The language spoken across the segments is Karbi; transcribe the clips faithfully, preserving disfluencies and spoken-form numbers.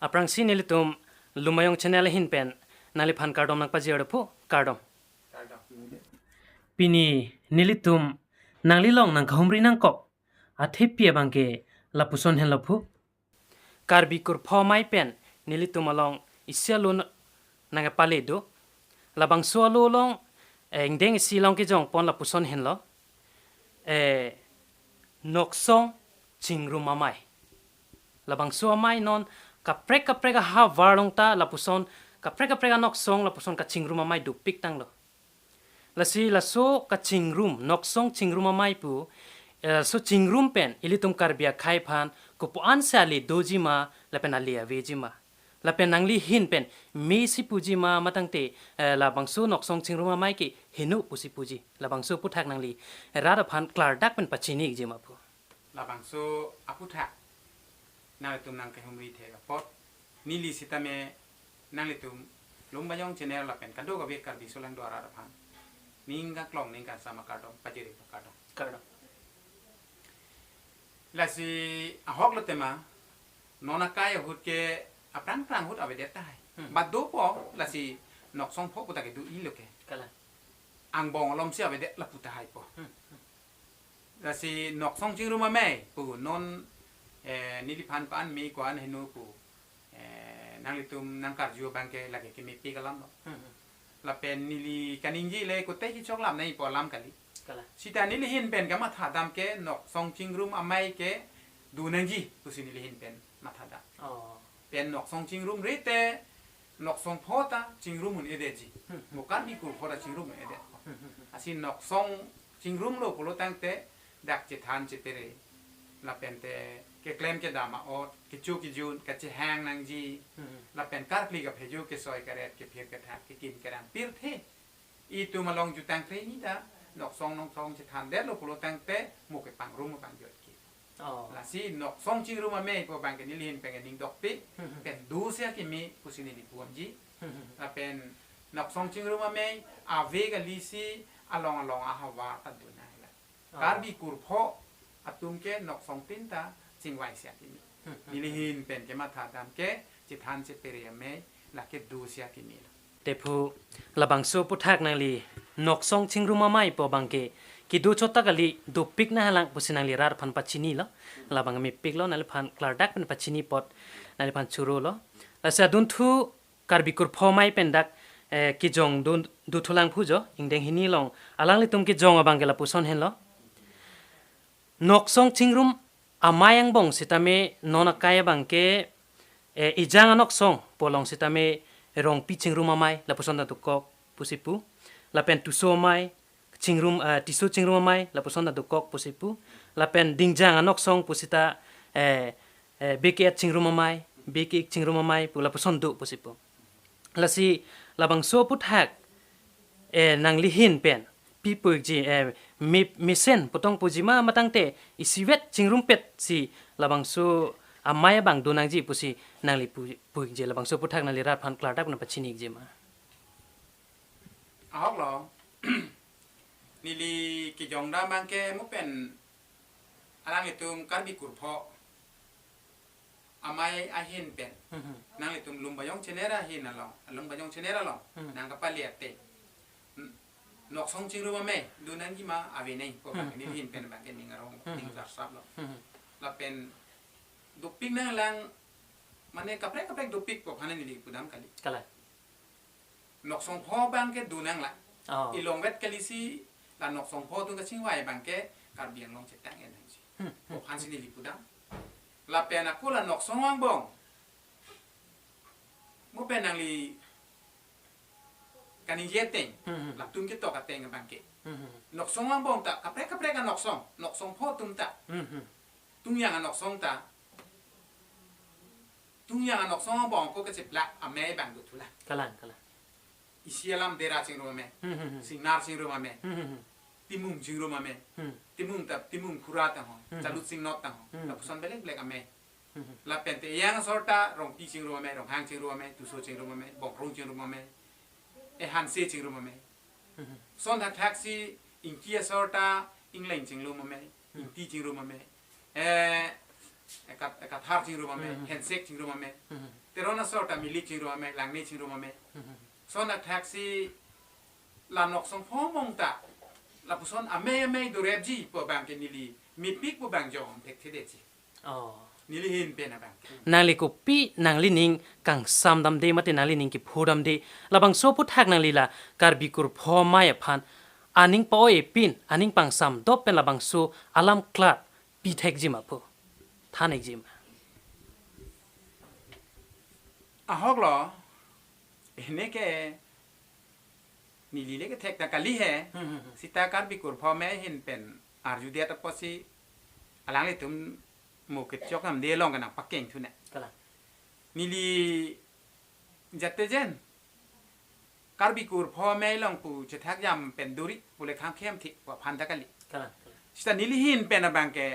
Aphrangsi nelitum Lumayong Channel ahin pen nangliphan kardom nangpajir do phu, kardom. Pini nelitum nanglilong nangkahumri nangkok athepi abangke lapuson henlo phu. Karbi Kurpho Amei pen nelitum along isi alo nangpale do. Labangso alo along, eh, ingdeng isi along kejongpon lapuson henlo. Eh, Noksong Chingrum Amei. Labangso amei non kaprek kaprek ahavar along ta lapuson kaprek kaprek anoksong lapuson kachingrum amei dopik tanglo. Lasi laso kachingrum, Noksong Chingrum Amei pu, eh, laso chingrum pen ilitum Karbi akhei aphan kopu-an si ale doji ma, lapen ale aveji ma. Lapen nanglihin pen mesi puji ma, matangte, eh, labangso Noksong Chingrum Amei ke heno pusi puji. Labangso aphuthak nangli rat aphan klardak pen pachini-ikji ma phu. Labangso aphuthak nanglitum nangkehumri thek apot, neli sitame nanglitum Lumayong Channel lapen kadokave Karbi solangdo arat aphan ning kaklong ning kangsam akardom pajir-ik, kardom. Kardom. Lasi ahok lo tema, non akai ahut ke aphrang phrang ahut avedet tahai. Hmm. Badu po lasi Noksong Pho puta ke do-ilo ke. Kalang. Angbong alom si avedet lapu tahai po. Hmm. Lasi Noksong Chingrum Amei pu non, eh, neliphan ko-an me ko-an heno pu, eh, nanglitum nangkarju abangke lake kemepik alam lo. Hmm, hmm. Lapen neli kaningje le kote kechok lam nangpo alam kali. Kalang. Sita nelihin pen kamathadam ke Noksong Chingrum Amei ke do nangji pusi nelihin pen mathadam. Oh. Pen Noksong Chingrum rite Noksong Pho ta chingrum un-edetji. Hmm. Mo Karbi Kurpho ta chingrum un-edet. Hmm, hmm, hmm. Lasi Noksong Chingrum lo pulo tangte dak chethan chepere, lapente keklem kedam a'ot, kecho kejun, kachehang nangji, Hmm. lapen karkli kaphejo kesoi karet kephir kethak kekim kerang pirthe. Itum along jutang kre ni ta Noksong Noksong chethandetlo pulo tangte mo kepangrum pangjo-ik ke. Oh. Lasi Noksong Chingrum Amei pu abangke nelihin pen ning dokpik, Hmm. pen do si akimi pusi neli pu-amji. Hmm. Lapen Noksong Chingrum Amei ave kali si along along ahavar ta do nanglang. Oh. Karbi Kurpho atum ke Noksong tin ta chingvai si akimi. Hmm. Nelihin pen kemathadam ke chethan chepere amei lake do si akimi lo. Te phu, labangso aphuthak nangli Noksong Chingrum Amei pu abangke kedo chot ta kali, dopik nanglang pusi nangli rat aphan pachinilo. Labang mepiklo, nangliphan klardak pen pachini apot nangliphan chorolo. Lasi adunthu Karbi Kurpho Amei pen dak, eh, kejong do, do thulang phu jo, ingdeng hini along alanglitum kejong abangke lapuson henlo. Noksong Chingrum Amei angbong sitame non akai abangke, eh, Ejang Anoksong pu along sitame Rongpi Chingrum Amei lapuson ta dokok pusi pu. Lapen Tisso Amei, Chingrum, eh, Tisso Chingrum Amei lapuson ta dokok pusi pu. Lapen Dingjang Anoksong pu sita, eh, eh, Bey Ke-et Chingrum Amei, Bey Ke-ik Chingrum Amei pu lapuson do pusi pu. Lasi labangso aphuthak, eh, nanglihin pen pi pu-ikji, eh, me-, mesen pu tong puji ma, matangte isivet chingrumpet si labangso amei abang do nangji pusi nangli pu-, pu-ikji, labangso aphuthak nangli rat aphan klardak pen pachini-ikji ma? Ahok lo, neli kejong dam abangke mo pen alanglitum Karbi Kurpho Amei ahin pen. Hmm. Nanglitum Lumayong Channel ahin along, Lumayong Channel along. Hmm. Nangkapale ateng. N-, Noksong Chingrum Amei do nangji ma, ave nangpo. Hmm. Nelihin pen abangke ning arong, Hmm. ning sarsap lo. Hmm. Lapen dopik nanglang, mane kaprek kaprek dopik po aphan neli pudam kali. Kalang. Noksong Pho abangke do nanglang. Oh. Ilongvet kali si la Noksong Pho atum kachingvai abangke Karbi Anglong chetang-et nangji. Hmm. Pu aphan si neli pudam. Lapen ako la Noksong angbong, mo pen nangli kaningje ateng, Hmm. latum ketok ateng abangke. Hmm. Noksong angbong ta kaprek kaprek Anoksong, Noksong Pho atum ta. Hmm. Tungyang Anoksong ta, Tungyang Anoksong angbong ako kacheplak amei abang do thulang. Kalang, kalang. Isi alam Dera Chingrum Amei, Hmm, hmm, hmm. Singnar Chingrum Amei, Hmm, hmm, hmm. Timung Chingrum Amei, Hmm. Timung ta, Timung Khura tangho, Hmm. Chalut Singnot tangho, Hmm. lapuson belek belek amei. Hmm, hmm. Lapente Ejang asor ta Rongpi Chingrum Amei, Ronghang Chingrum Amei, Tisso Chingrum Amei, Bongrung Chingrum Amei, eh, Hanse Chingrum Amei. Hmm, hmm. Son thakthak si Ingti asor ta Ingleng Chingrum Amei, Hmm. Ingti Chingrum Amei. Eh, Ekat-, ekathar chingrum ame, Hmm. hensek chingrum ame. Hmm. Teron asor ta milik chingrum ame, langne chingrum ame. Hmm. Lason athaksi la Noksong Pho mong ta, lapuson amei amei dorepji pu abang ke neli mepik pu abang jong thekthedetji. Oh. Neli ahin pen abang ke. Nangli kopi, nanglining kangsam damde mate nanglining kepho damde, labangso aphuthak nangli la Karbi Kurpho Amei aphan aning pa-oi-e pin, aning pangsam dop pen labangso alam klat pithekji ma pu. Thanekji ma. Ahok lo, ene ke neli le kethek ta kali he. Hmm, hmm, hmm. Sita Karbi Kurpho Amei ahin pen arjudet apotsi alanglitum mo kechok namde along ke nangpakeng thu ne. Kalang. Neli jat te jen Karbi Kurpho Amei along pu chethak jam pen duri pule kham khem thik pu aphan ta kali. Kalang, kalang. Sita neli ahin pen abang ke,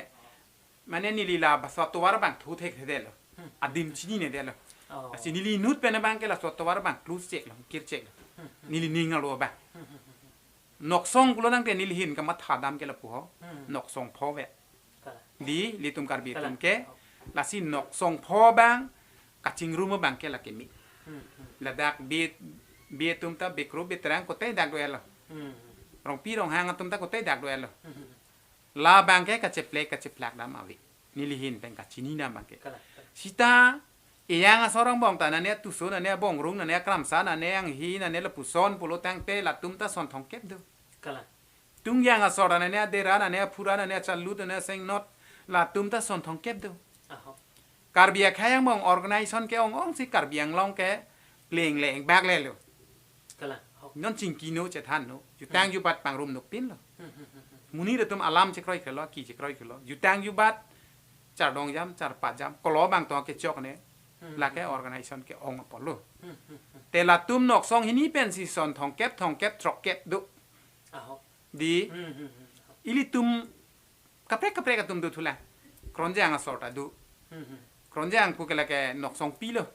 mane neli la laso atovar abang thu thekthedetlo. Hmm. Adim chininedetlo. Oh. Lasi neli inut pen abang ke laso atovar abang close cheklo, kir cheklo. Hmm, hmm. Nelining arlo abang. Hmm, hmm, hmm, hmm. Noksong pulo tangte neli ahin kamatha dam ke lapu ho. Hmm. Noksong Pho ave. Kalang. Dei, ilitum Karbi atum Kalang. ke, lasi Noksong Pho abang kachingrum abang ke lake me. Hmm, hmm. Ladak bi, bi atum ta Bekro Betrang kote dak do-etlo. Hmm, hmm. Rongpi Ronghang atum ta kote dak do-etlo. Hmm, hmm. Labang ke kacheplek kacheplak dam ave. Neli ahin pen kachini dam abang ke. Kalang, kalang. Sita ejang asor angbong ta nane Tuso, nane Bongrung, nane Kramsa, nane Anghi, nane lapuson pulo tangte latum ta son thomkep do. Kalang. Tungjang asor nane Adera, nane Aphura, nane Chalut, nane Sengnot, latum ta son thomkep do. Aho. Karbi akhei angbong organization ke-ong-ongsi Karbi Anglong ke pleng le engbak lelo. Kalang. Ho. Non chingki no, chethan no. Jutang Hmm. jubat pangrum nukpinlo. Hmm, hmm, hmm, hmm. Monit atum alam chekroikre lo, ki chekroikre lo. Jutang jubat chardom jam, charpat jam, kolo abang to kechok ne. Hmm. Lake organization ke-ong apotlo. Hmm, hmm, hmm. Te latum Noksong hini pensi son thomkep, thomkep, throkkep do. Aho. Dei. Hmm, hmm, hmm. Ilitum kaprek kaprek atum do thulang. Kronjang asor ta do. Hmm, hmm. Kronjang pu ke lake Noksongpi lo.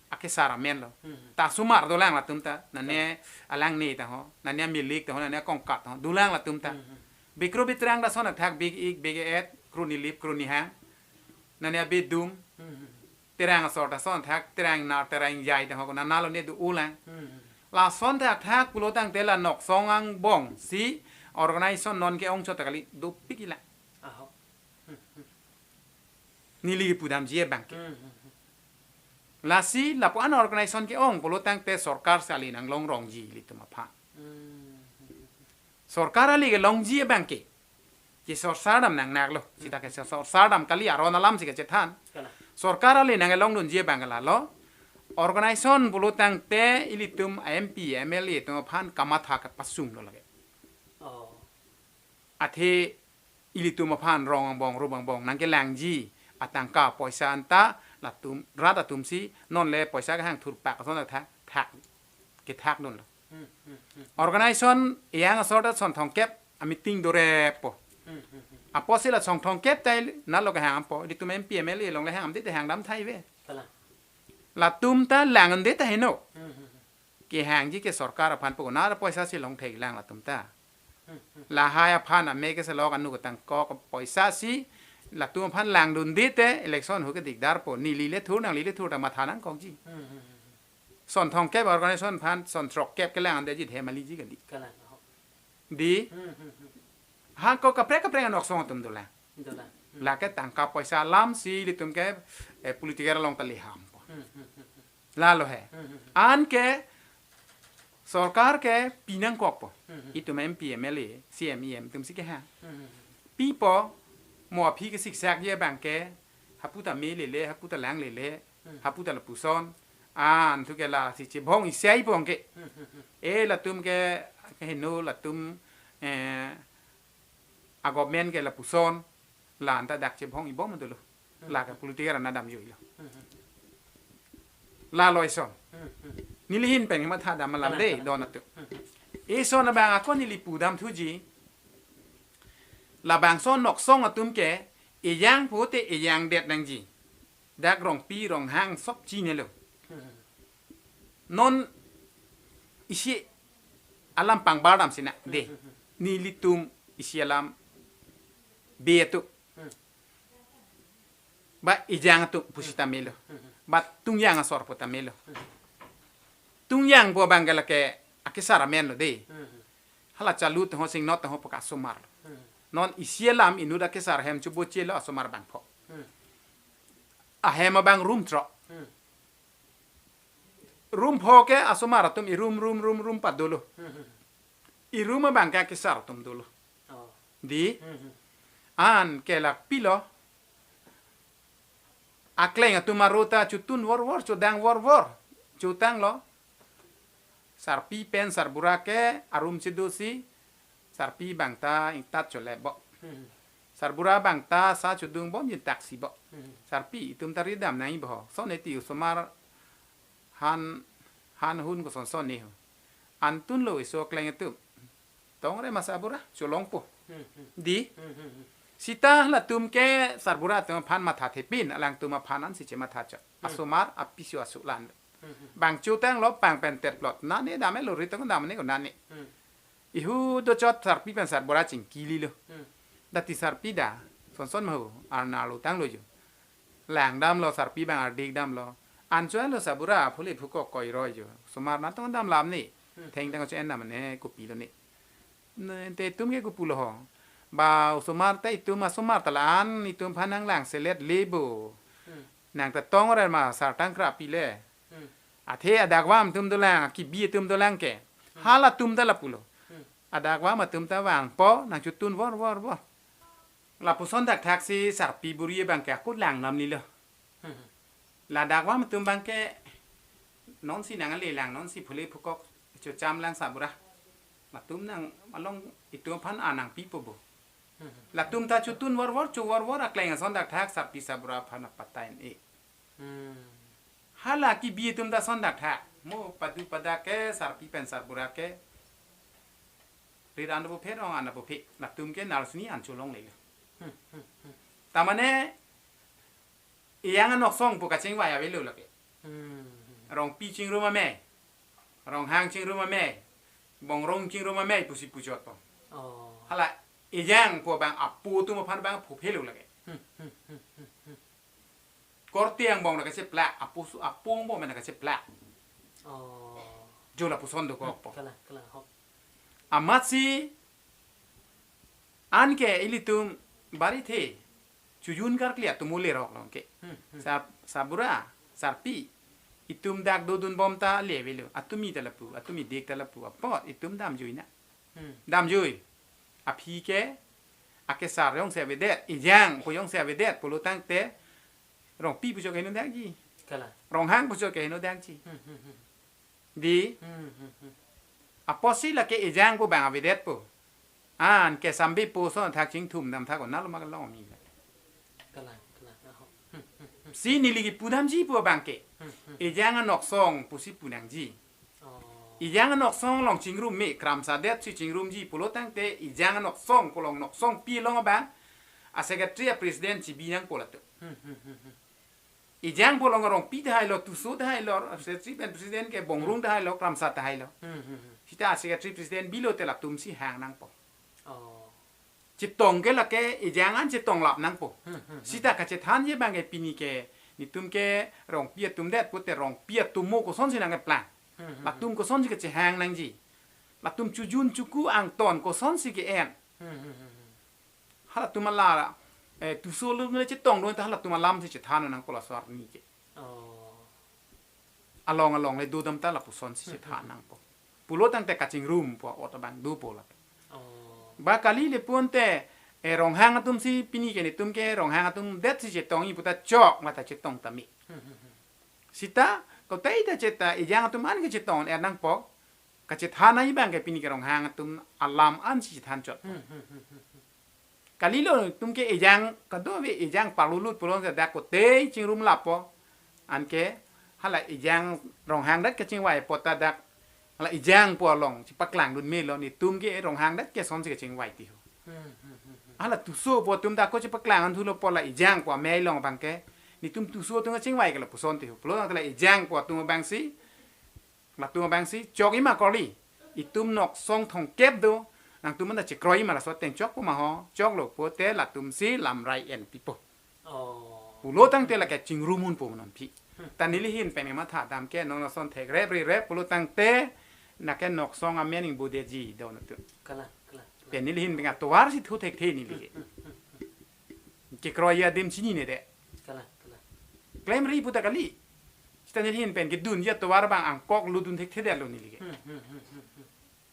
Akesar amen lo. Hmm. Ta sumar dolang latum ta. Nane alangne ta ho. Nane amilik ta ho. Nane akongkat ta ho. Dolang latum ta. Hmm, hmm. Bekro Betrang ta son athak big ik, big et, Kronilip, Kronihang. Nane abedum. Hmm, hmm. Terang asor ta son athak, Terang Nar, Terang Jai ta ho. Nana lo ne do-olang. Hmm, hmm. Lason thakthak pulo tangte la Noksong angbongsi organization non ke-ong chot ta kali, dopik ila. Aho. Hmm, hmm. Neli pudamji abang ke. Hmm, hmm, hmm. Lasi lapu-an organization ke-ong pulo tangte sorkar si ale nanglong rongji ilitum aphan. Hmm, hmm, hmm. Sorkar ale kelongji abang ke. Ke sorkar dam nangnaklo. Sita ke sorkar dam kali aron alamsi kachethan. Kalang. Sorkar ale nang kelongdunji abang ke lalo. Organization pulo tangte ilitum M P, M L A atum aphan kamatha kapasung lo lake. Oh. Athe ilitum aphan rong angbong, rum angbong nangkelangji atangka poisa anta latum rat atumsi non le poisa kehang thurpak ason ta thak, thak, kethakdunlo. Hmm, hmm, hmm. Organization ejang asor ta son thomkep a-meeting doreppo. Hmm, hmm, hmm. Apotsi la son thomkep ta nalo kehang dampo, ilitum M P, M L A along le hang damde te hang dam thai ave. Kalang. Latum ta lang damde ta heno. Hmm, hmm, hmm. Kehangji ke sorkar aphan pu, nara poisa si longthek lang latum ta. Hmm, hmm. Lahai aphan ame ke selok anu ketang kok poisa si latum aphan langdunde te election hu ke dikdar po. Neli le thur, nangli le thur ta matha nangkokji. Hmm, hmm, hmm, hmm. Son thomkep organization aphan son throkkep kelang damdeji dhemaliji kali. Kalang, aho. Dei. Hmm, hmm, hmm. Ha ko kaprek kaprek Noksong atum dolang. Dolang. Hmm. Lake tangka poisa alamsi ilitum ke, eh, political along ta leham po. Hmm, hmm, hmm, hmm. Lalo he. Hmm, hmm, hmm. Anke sorkar ke pi nangkokpo. Hmm, hmm. Itum M P, M L A, C M, E M atumsi kehang. Hmm, hmm, hmm. Pipo, mo aphi ke siksak ye abang ke, hapu ta me lele, hapu ta lang lele, Hmm. hapu ta lapuson, an thu ke lasi chebhong isai pong ke. Hmm, hmm, hmm. E latum ke, ke heno latum, eh, a-government ke lapuson, la anta dak chebhong ibom dolo. Hmm. Lake politiker ana damjoi lo. Hmm, hmm. Lalo ison. Hmm, hmm. Neli ahin pen matha dam alam Kalang, dei, kalang. don atum. Hmm, hmm. Ison abang ako neli pudam thuji, labangso Noksong atum ke, ejang pute ejang det nangji. Dak Rongpi Ronghang sop chinilo. Hmm. Non isi alam pangbar damsi na dei. Hmm, hmm, hmm. Nelitum isi alam be atum. Hmm. Ba ejang atum pusita melo. Ba tungyang asor puta melo. Tungyang pu abang ke lake akesar amen lo de. Hala chalu tengho singnot tengho puke asomar lo. Non isi alam inut akesar hem chubo chelo asomar bangpho. Ahem abang room throk. Room pho ke asomar atum i room, room, room, room padolo. I room abang ke akesar atum dolo. Oh. Di? An ke lak pilo. Akleng atum arota chutun vorvor, chodang vorvor. Chutanglo. Sarpi pen sarbura ke arum chedosi. Sarpi bangta ingtat chole bo. Sarbura bangta sa chudung bom yin taksi bo. Sarpi itum ta ridam nai bo. Son eti osomar han, han hun ko son son ni ho. Antunlo iso akleng atum. Tongre ma sarbura cholongpo. Di? Sita latum ke sarbura atum aphan matha thepin, alangtum aphan ansi chematha chot. Asomar apiso asulan. Bang chutanglo pang pen tet plot. Nane dame lo ritang dam ne ko nane. Ihu dochot sarpi pen sarbura chingkililo. Dati sarpi da. Son son mahu. Arna lo tanglo jo. Langdamlo sarpi bang ardik damlo. Anchotlo sarbura phule phukok koiroi jo. Osomar natong dam lam ni. Thengtang cho en dam ne kopilo ni. Ne te itum ke kopulo ho. Ba osomar ta itum asomar ta la-an itum aphan nanglang selet lebo. Nang ta tongre ma sartang krap pile. Athe adakvam atum dolang, akibi atum dolang ke. Halatum ta lapulo. Adakvam atum ta vangpo, nang chutun vor, vor, vor. Lapuson dak thaksi sarpi buri abang ke akut lang nam nilo. La adakvam atum abang ke nonsi nang ale lang, nonsi phule phukok chocham lang sarbura. Latum nang along itum aphan anang pipo bo. Latum ta chutun vor, vor, chu vor, vor, akleng ason dak thak sarpi sarbura aphan apatai e. Hala kibi atum ta son dak tha. Mo padu pada ke sarpi pen sarbura ke. Rir an buphe rong an buphe. Latum ke narsini an cholonglelo. Tamane ejang anoksong pu kachingvai avelo lake. Rongpi chingrum amei. Ronghang chingrum amei. Bongrung chingrum amei pusi puchot po. Oh. Hala ejang pu abang apo atum aphan abang phuphelo lake. Korte angbong na kacheplak, apo su-, apo angbong na kacheplak. Oh. Jo lapuson dokok po. Kalang, kalang, hok. Amatsi anke ilitum barithe chujun karkli atum ulerok long ke. Sar-, sarbura, sarpi. Itum dak dodun bom ta levelo. Atumi ta lapu, atumi dik ta lapu. Apot itum damjui na. Damjui. Aphi ke, akesar jongsi avedet, ejang ko jongsi avedet, pulo tangte, rongpi puchot ke heno dangji. Kalang. Ronghang puchot ke heno dangji. Di? Apotsi lake ejang ko bang avedet po. Anke sambe po son thak chingthum dam thak ko nalo mak long mi. Kalang, kalang, aho. Si neli kipu damji pu abang ke. Ejang anoksong pusi pu nangji. Oh. Ejang anoksong along chingrum me kramsadet si chingrumji pulo tangte ejang anoksong pu along noksongpi along abang. A secretary a president chibi nangpo latum. Ejang pu along arongpi tahai lo, tuso tahai lo, a secretary pen president ke bongrung tahai lo, kramsa tahai lo. Sita a secretary president bilo te latumsi hang nangpo. Oh. Chetong ke lake ejang an chetong lap nangpo. Sita kachethanji abang ke pini ke netum ke rongpi atum det pute rongpi atum mo kosonsi nangkeplang. Latum kosonsi kachehang nangji. Latum chujun chuku angton kosonsi ke-en. Halatum ala, eh, tuso lung le chetong don ta halatum alamsi chethan nangpo laso arni ke. Oh. Along along le dodam ta lapusonsi chethan nangpo. Pulo tangte kachingrum po ot abang dopo la. Oh. Ba kali le punte, eh, ronghang atumsi pini ke netum ke ronghang atum detsi chetongji puta chok mata chetong tame. Sita, kotai ta cheta, ejang atum an ke chetong er nangpo, kachethan abang ke pini ke ronghang atum alam ansi chethan chot. Kalilo tum ke ejang kadokave ejang palulut pulon sa dak kote chingrum lapo. Anke hala ejang ronghang dat kachingvai pota dak hala ejang pu along chipaklang dun melo netum ke ronghang dat ke sonsi kachingvai tiho. Hala tuso pu atum dak ko chipaklang an thulo pu la ejang pu amei along abang ke netum tuso atum kachingvai ke lapuson tiho. Pulo hala ejang pu atum abangsi latum abangsi chokji ma kali. Itum noksong thomkep do. Nangtum anta chekroiji ma laso ateng chokpo ma ho. Choklo pute latumsi lamrai enpipo. Oh. Pulo tangte lake chingrum unpo non phi. Hmm. Ta neli ahin pen matha dam ke non ason thekrep rirep pulo tangte lake Noksong amen ingbo detji do natu. Kalang, kalang, kalang. Pen neli ahin pen atovar si thu thekthe neli ke. Hmm, hmm, hmm, hmm. Kekroi adim chinine det. Kalang, kalang. Klemri pu ta kali. Seta neli ahin pen kedunji atovar abang angkok lutdun thekthedetlo neli ke. Hmm, hmm, hmm, hmm, hmm.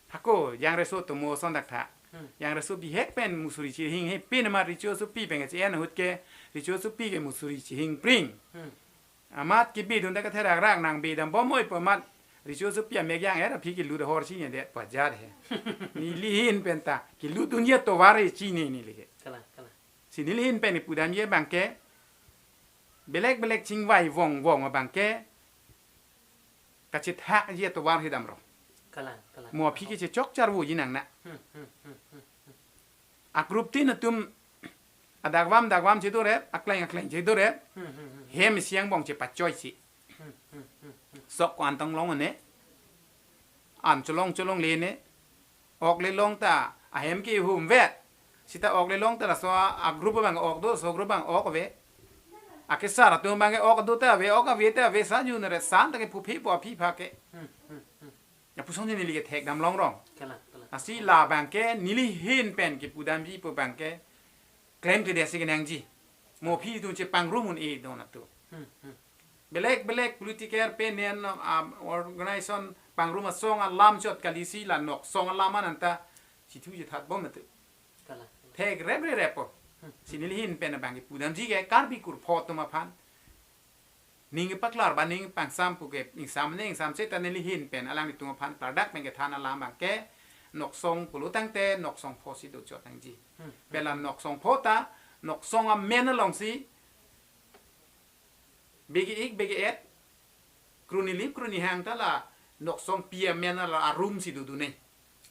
Hako, Jangreso atomo ason dak tha. Hmm. Jangreso bihek pen musuri chihing he, pin ma Richo Sopi pen ke chi-en ahut ke, Richo Sopi ke musuri chihing pring. Hmm. Amat kebidun ta katherak rak nang bidam bom oi pu amat Richo Sopi amek jang-et aphi kelut ahor chininedet pu ajat he. Neli ahin pen ta kelutdunji atovar he chini neli ke. Kalang, kalang. Si neli ahin pen pudamji abang ke belek belek chingvai vong vong abang ke kachethakji atovar he damlo. Kalang, kalang. Mo aphi ke chechok charvoji nang na. Hmm, hmm, hmm, hmm, hmm. A group tin atum adakvam dakvam chedorep, akleng akleng chedorep. Hmm, hmm, hmm. Hem isi angbong chepachoi si. Hmm, hmm, hmm, hmm. Sok ko-an tong long ne. An cholong cholongle ne. Ok le long ta ahem kehumvet. Seta ok le long ta laso a, a group abang ok do, so group abang ok ave. Akesar atum abang ke ok do ta ave, ok ave ta ave, sa jun re san ta ke puphi po aphi pha ke. Hmm, hmm, hmm. Lapuson si neli kethek dam longrong. Kalang, kalang. Lasi labang ke neli ahin pen kepudamji pu abang ke klemkledet si kenangji. Mo aphi atum chepangrum un-e do natu. Hmm, hmm. Belek belek political pen nen, um, organization pangrum asong alam chot kali si la Noksong alam an anta chithu chithat bom natu. Kalang, kalang. Thekrep rirep po. Hmm. Si neli ahin pen abang kepudamji ke Karbi kurpho atum aphan. Ning paklar ba ning pangsam pu ke ingsam ne ingsam seta neli ahin pen alanglitum aphan klardak pen kethan alam abang ke Noksong pulo tangte Noksong pho si dochot nangji. Hmm. Pen la Noksong pho ta Noksong amen along si bege ik bege et, kruni lip kruni hang ta la Noksongpi amen ala arum si dodun ne.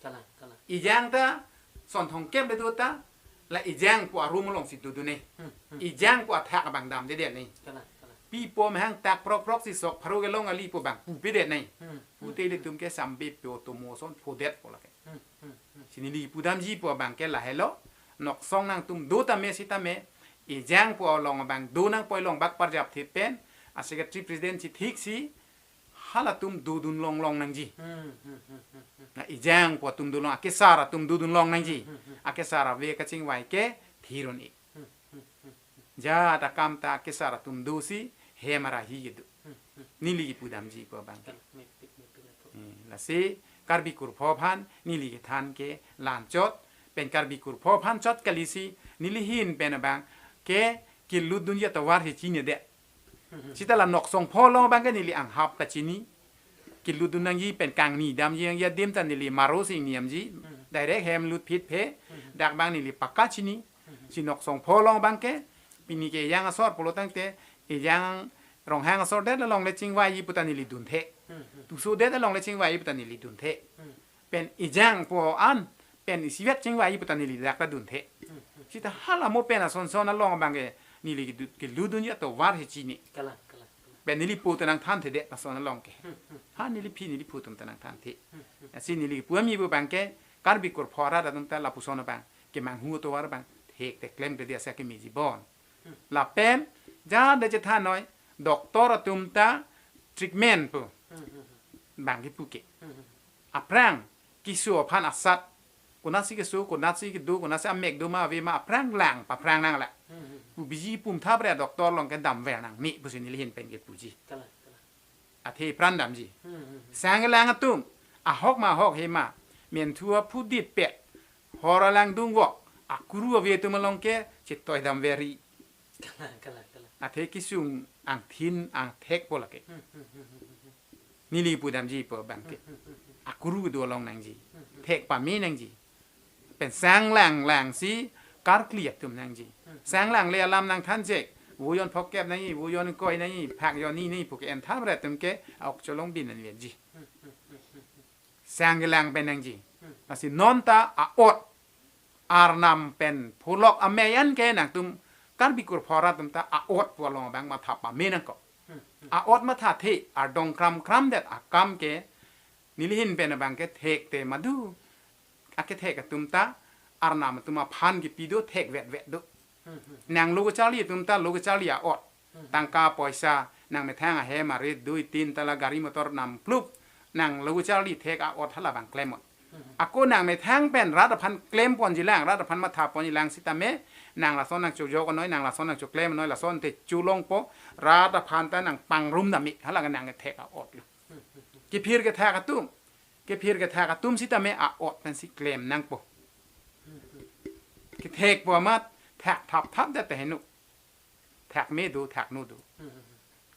Kalang, kalang. Ejang ta Sonthong kep le do ta la Ejang pu arum along si dodun ne. Hmm, hmm. Ejang pu athak abang damdedet ne. Kalang, kalang. Pi po mahang tak prok prok si sok pharo kelong ali pu abang pupedet ne. Hmm, hmm. Pute ilitum ke sambe pyo tomo ason phodet po lake. Hmm, hmm, hmm. Si neli pudamji pu abang ke lahelo, Noksong nangtum do tame sitame, Ejang pu along abang do nangpoi longbak parjap the pen, a secretary president si thik si, halatum dodun longlong nangji. Hmm, hmm, hmm, hmm, hmm. Na Ejang pu atum dolong, akesar atum dodun long nangji. Hmm, hmm, hmm. Akesar ave kachingvai ke thir un-e. Hmm, hmm, hmm, hmm. Jat akam ta akesar atum do si hem arahi kedo. Hmm, hmm. Neli kepudamji pu abang ke. Kalang, mepik, mepik, mepik. Hmm, lasi Karbi kurpho aphan neli kethan ke la-anchot, pen Karbi kurpho aphan chot kali si neli ahin pen abang ke kelutdunji atovar he chininedet. Hmm, hmm. Seta la Noksong pho along abang ke neli anghap kachini. Kelutdun nangji pen kangni damji nangji adim ta neli maro si niamji. Hmm. Direct hem lut phit phe. Hmm. Dak abang neli pakka chini. Si Noksong pho along abang ke, pini ke Ejang asor pulo tangte, Ejang Ronghang asor det along le chingvaiji pu ta neli dunthe. Hmm, hmm. Toso det along le chingvaiji pu ta neli dunthe. Hmm. Pen Ejang pu an, pen isivet chingvaiji pu ta neli dak ta dunthe. Hmm, hmm. Seta hala mo pen ason son along abang ke, neli kedu-, kelutdunji atovar he chini. Kalang, kalang, kalang. Pen neli phu ta nangthanthedet ason along ke. Hmm, hmm. Ha neli phi neli phu atum ta nangthanthe. Hmm, hmm. Lasi neli pudamji pu abang ke, Karbi kurpho arat atum ta lapuson abang kemanghu atovar abang thekte klemkledet si kemeji bon. Hmm. Lapen jat de chethan noi, doctor atum ta treatment pu. Hmm, hmm, hmm. Bang kepu ke. Hmm, hmm. Aphrang keso aphan asat, konatsi keso, konatsi kedo, konatsi amek do ma ave ma aphrang lang paphrang nang la. Hmm, hmm. Pu biji pum thap re doctor along ke damver nangme pusi neli ahin pen kepuji. Kalang, kalang. Athe pran damji. Hmm, hmm, hmm. Sang kelang atum, ahok ma ahok he ma, menthu aphu dit pet, hor alang dungvok, akuru ave atum along ke chetoi damver ri. Kalang, kalang, kalang. Athe kesung angthin angthek po lake. Hmm, hmm, hmm, hmm, hmm. Neli pudamji pu abang ke. Hmm, hmm, hmm, hmm. Akuru do along nangji. Hmm, hmm. Thek pame nangji. Pen sang lang lang si karkli atum nangji. Hmm. Sang lang le alam nangthan chek. Vojon phok kep nangji, vojon koi nangji, phak jonni nangji pu ke en thap re atum ke, ok cholong bin an verji. Hmm, hmm, hmm, hmm, hmm. Sang kelang pen nangji. Hmm. Lasi non ta a-ot. Arnam pen pholok amei an ke nangtum Karbi kurpho arat atum ta a-ot pu along abang matha pame nangkok. Hmm, hmm. A-ot mathathe, ardong kram kram det akam ke, neli ahin pen abang ke thekte madu. Akethek atum ta, arnam atum aphan kepi do thek vet vet do. Hmm, hmm. Nang lo kacharli atum ta, lo kacharli a-ot. Tangka poisa, nangmethang ahem arit dui tin tala gari motor namplup, nang lo charli thek a-ot halabang klemnon. Ako nangmethang pen rat aphan klemponjilang, rat aphan mathaponjilang sitame, nang lason nangchojoknoi, nang lason nangchoklemnoi, lasonte cholongpo, rat aphan ta nangpangrum dam-ik, hala nang thek a-ot lo. Kephir kethak atum, kephir kethak atum sitame a-ot pensi klem nangpo. Kethekpo amat, thak thap thap det te heno. Thak me do, thak no do.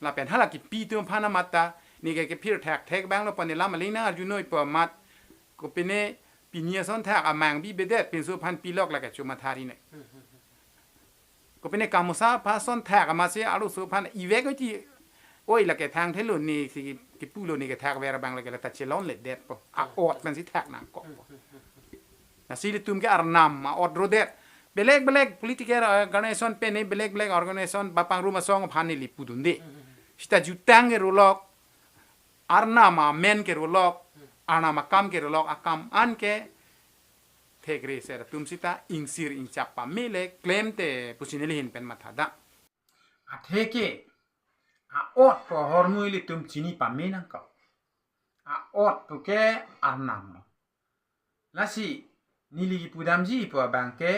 Lapen hala kipi atum aphan amat ta, neke kephir thak thek abang lo pon ne lam aling nang arjunoipo amat. Kopine pini ason thak amang bibedet, pinso aphan pilok lake chomatha ri ne. Kopine kamosa aphan ason thak amatsi arloso aphan ivek oi ti, oi lake thang thelo nesi kipulo, neke thak ver abang lake la ta chelonledetpo. A-ot pensi thak nangkokpo. Lasi ilitum ke Arnam a-ot rodet. Belek belek political organization pen ne belek belek organization bapangrum asong aphan neli pudunde. Sita jutang kerolok, Arnam amen kerolok, Arnam akam kerolok, akam an ke thekre ser atum sita ingsir ingchap pame le klemte pusi neli ahin pen mathadam. Atheke a-ot pu ahormu ilitum chini pame nangkok. A-ot pu ke Arnam lo. Lasi neli kipudamji pu abang ke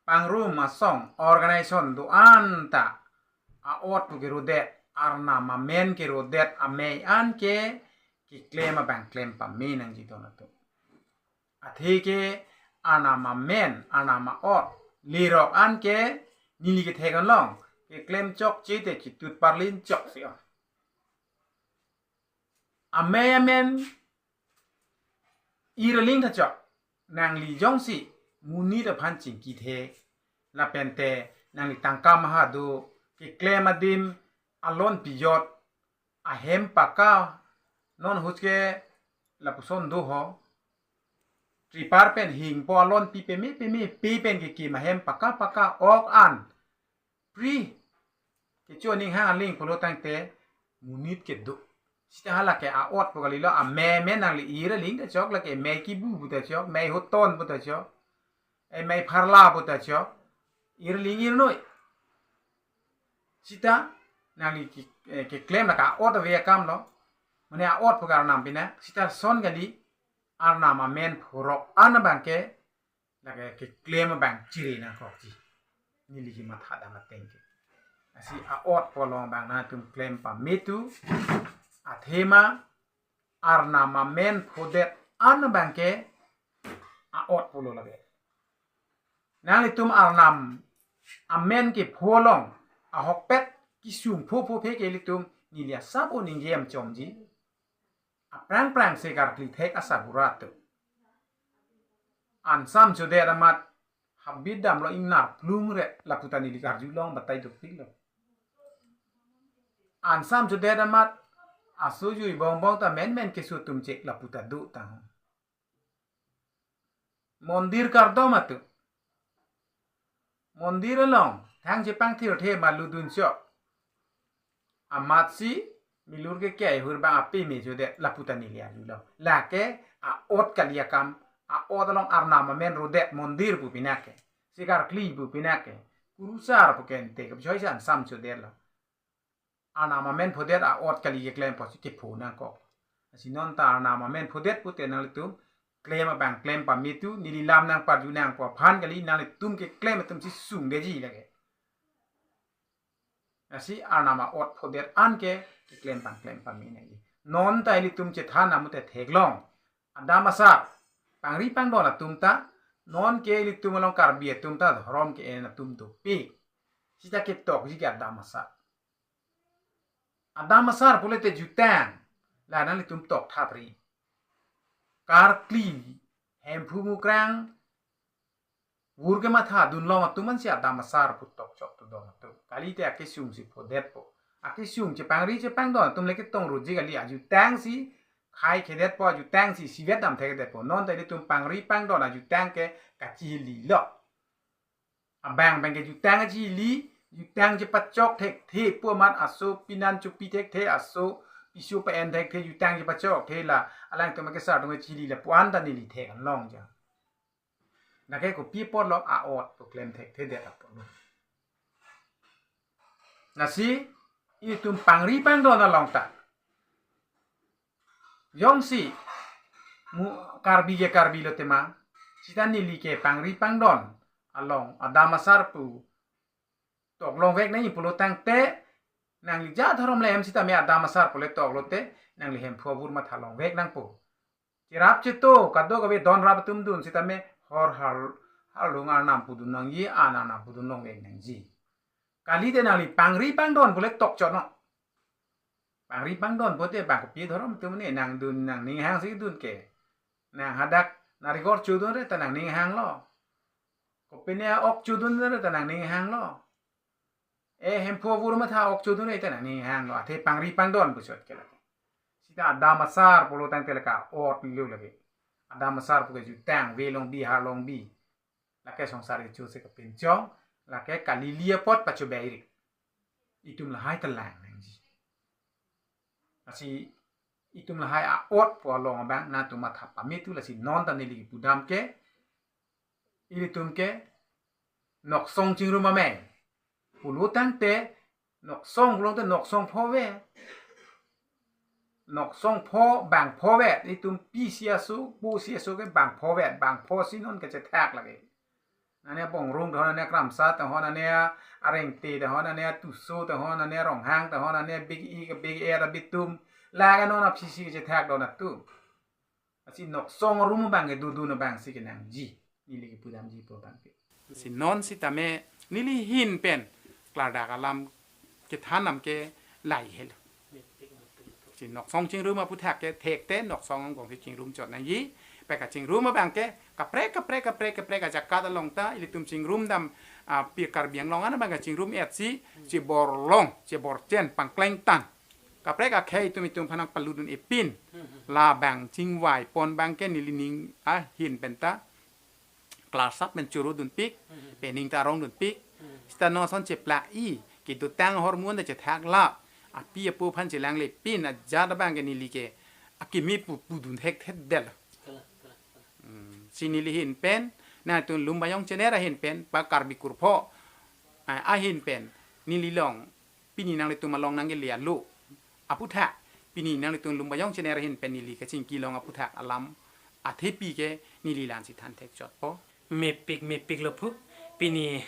pangrum asong organization do-an ta a-ot pu kerodet, Arnam amen kerodet amei an ke keklem abang klem pame nangji don atum. Atheke Arnam amen, Arnam a-ot lerok an ke neli kethek along keklem chokche te chitut parlin chokche on. Amei amen ir aling ta chok, nangli jongsi monit aphan chingkithe, lapente nangli tangka maha do, keklem adim alon pijot, ahem paka, non ahut ke lapuson do ho. Tripar pen hingpo, alon pi peme peme pe pen kekim ahem paka paka ok an pri kecho aning hang aling pulo tangte monit kedo. Sita hala ke a-ot pu kalilo, amei amen nangli ir aling ta chok, lake mei kibu pu ta chok, mei hoton pu ta chok, e mei pharla pu ta chok, ir aling irnoi. Sita nangli ke, eh, keklem lake a-ot ave akam lo. Mane a-ot pu ke Arnam pina. Sita son kali, Arnam amen phurok an abang ke lake keklem abang chiri nangkokji. Neli kimathadam ateng ke. Lasi a-ot pu along abang nangtum klem pame tu. Athema Arnam amen phodet an abang ke a-ot pulo lake. Nanglitum Arnam amen kepho along ahokpet kesung pho pho phe ke ilitum neli asap o ningjem chomji. Aphrang phrang se karkli thek asabura atum. Ansam chodet amat habit damlo ingnar plung re lapu ta neli karjulong batai dopiklo. Ansam chodet amat aso jui bong bong ta men men keso atum chek lapu ta do tang. Mondir kardom atum. Mondir along thang chepangthirthe ma ludun chok. Amatsi milur ke kei hur bang ape me chodet lapu ta neli arjulo. Lake a-ot kali akam, a-ot along Arnam amen rodet mondir pu pinake. Sikarkli pu pinake. Kurusar pu kente, kapchoi san sam chodetlo. Arnam amen phodet a-ot kali keklem pusi kepho nangkok. Lasi non ta Arnam amen phodet pute nanglitum klem abang klem pame tu, neli lam nangparju nangpo aphan kali, nanglitum keklem atum si sungdetji lake. Lasi Arnam a-ot phodet an ke keklem abang klem pame nangji. Non ta ilitum chethan amu te theklong. Adam asar, pangri pangdon atum ta, non ke ilitum along Karbi atum ta dhorom ke-en atum dopik. Sita ketokji ke Adam asar. Adam asar pule te jutang, la nanglitum tokthap ri. Karkli, Hemphu Mukrang, vur kematha dunlong atum ansi Adam asar pu tokchok tu dong atum. Kalite akesung si phodetpo. Akesung chepangri chepangdon atum le ketong ruji kali, ajutang si khai khedetpo, ajutang si sivet dam thekdetpo. Non ta ilitum pangri pangdon ajutang ke kachihililo. Abang abang ke jutang kachihili, jutang chepachok thekthe pu amat aso pinan chopi thekthe, aso piso pa-en thekthe, jutang chepachok the la, alangtum akesar atum kachihili lapu an ta neli thek anlong ja. Lake kopi apotlo, a-ot pu klem thekthedet apotlo. Lasi itum pangri pangdon along ta, jongsi mu Karbi ke Karbi lo tema, sita neli ke pangri pangdon along adam asar pu tok longvek nangji pulo tangte, nangli ja dhorom le hem sitame adam asar pule tok lote, nangli Hemphu avur matha longvek nangpo. Cherap cheto kadokave don rap atum dun sitame hor har, harlung arnam pudun nangji, an arnam pudun longvek nangji. Kalite nangli pangri pangdon pule tok chot non. Pangri pangdon pote bang kopi dhorom atum ne nangdun nangning hang si dun ke. Nang hadak narikol chodun re ta nangning hanglo. Kopine ok chodun re ta nangning hanglo. E Hemphu avur matha ok chodun re ta nangning hanglo. Athe pangri pangdon pu chot ke lake. Sita adam asar pulo tangte lake ot lo lake. Adam asar pu ke jutang ve longbi har longbi. Lake songsar kecho si kepinchong, lake kali li apot pachobai ri. Itum lahai ta lang nangji. Lasi itum lahai a-ot pu along abang nangtum matha pame tu, lasi non ta neli pudam ke, ilitum ke noksong chingrum amei pulo tangte, noksong pulo tangte noksong pho ve. Noksong pho bang pho vet, itum pi si aso, po si aso ke bang pho vet, bang pho si non kechethak lake. Nane Bongrung tahon, nane Kramsa tahon, nane Arengte tahon, nane Tuso tahon, nane Ronghang tahon, nane big i ke big e ta bitum. Lake non aphi si kechethak don atum. Lasi noksong arum abang ke dudun abang si kenangji. Neli kepudamji pu abang ke. Si non sitame neli ahin pen klardak alam kethan nam ke lahai helo. Si noksong chingrum aputhak ke thekte noksong angbong si chingrum chot nangji. Peka chingrum abang ke kaprek kaprek kaprek kaprek ajakat along ta ilitum chingrum dam, ah, pi Karbi Anglong an abang ke chingrum et si chibor long chibor chen pangkleng tang. Kaprek akhei itum itum aphan nangpalutdun ipin. Labang chingvai pon abang ke neli ning ahin pen ta klarsap pen choro dunpik, pen ning ta arong dunpik. Sita non ason cheplak i, kedotang ahormu an ta chethak lap. Api apo aphan chelang le pin ajat abang ke neli ke akimi pu pudun thekthe det. Hmm, si neli ahin pen, nangtum Lumbajong channel ahin pen, pa Karbi Kurpho, ah, ahin pen, neli long, pini nanglitum along nangkele alo aputhak, pini nanglitum Lumbajong channel ahin pen neli kachingki long aputhak alam athepi ke neli la-an si than thek chotpo. Mepik mepik lo phu, pini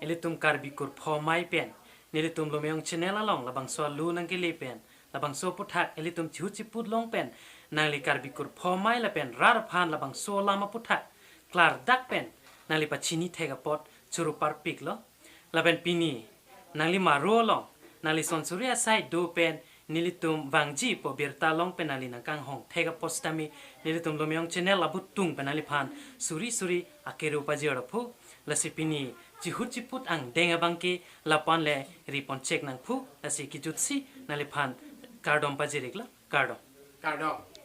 ilitum Karbi Kurpho amei pen, nelitum Lumbajong channel along labangso alo nangkele pen, labangso aputhak ilitum chihut chiput long pen, nangli Karbi Kurpho amei lapen rat aphan labangso alam aputhak klardak pen nangli pachini thek apot choro parpik lo. Lapen pini nangli maro along, nangli son suri asai do pen nelitum vangji pu abirta long pen nangli nangkanghong thek apot sitame nelitum Lumbajong channel abutung pen nangliphan suri suri akero pajir phu. Lasi pini chihut chiput angdeng abang ke lapu-an le ri pon chek nang phu. Lasi kejut si nangliphan kardom pajir-ik lo, kardom. Kardom.